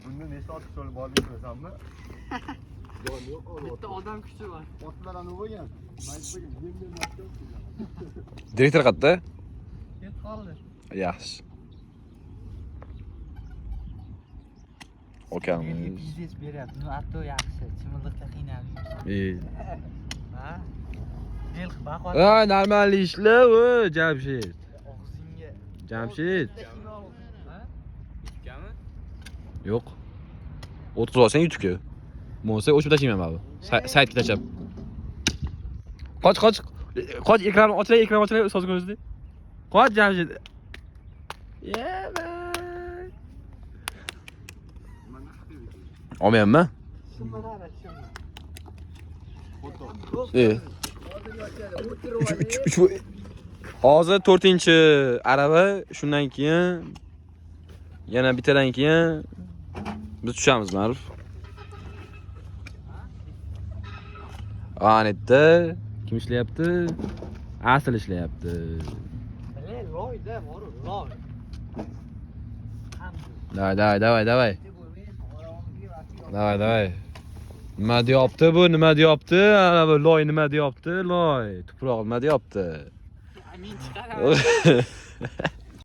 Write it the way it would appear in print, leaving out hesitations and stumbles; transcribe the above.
Bunda nechta ot cho'l borligini bilasanmi? Jon yo'q, Bitta odam kuchi bor. Otlar anavi bo'lgan. Mayt bo'lgan, yem bermasdan. Direktor qayerda? Ketib qoldi. Yaxshi. Okamiz. Biznes beryapti. Ну, atto yaxshi. Chimildiqda qiynalib yursan. Ha? Del baqo. Ha, normal ishla, o, Jamshid. Og'zingga. Jamshid. Ha? Yo'q. O'tkazib olsang YouTube'ga. Bo'lmasa o'chib tashlayman baribir. Saytga tashlab. Qoch, qoch. Qoch, ekranni ochlay, ekran ochlay, ustoz ko'rsin. Qoch, Jamshid. Yeah, man. Olmayapman. E. Uch, uch, uch. Hozir 4-arava, shundan keyin yana bittadan keyin biz tushamiz, Ma'ruf. Ana yerda kim ishlayapti? Asl ishlayapti. Bile loyda bor, loy. Давай, давай, давай, давай. Давай, давай. Nima deyapti bu? Nima deyapti? Ana bu loy nima deyapti? Loy. Tuproq nima deyapti? Men chiqaraman.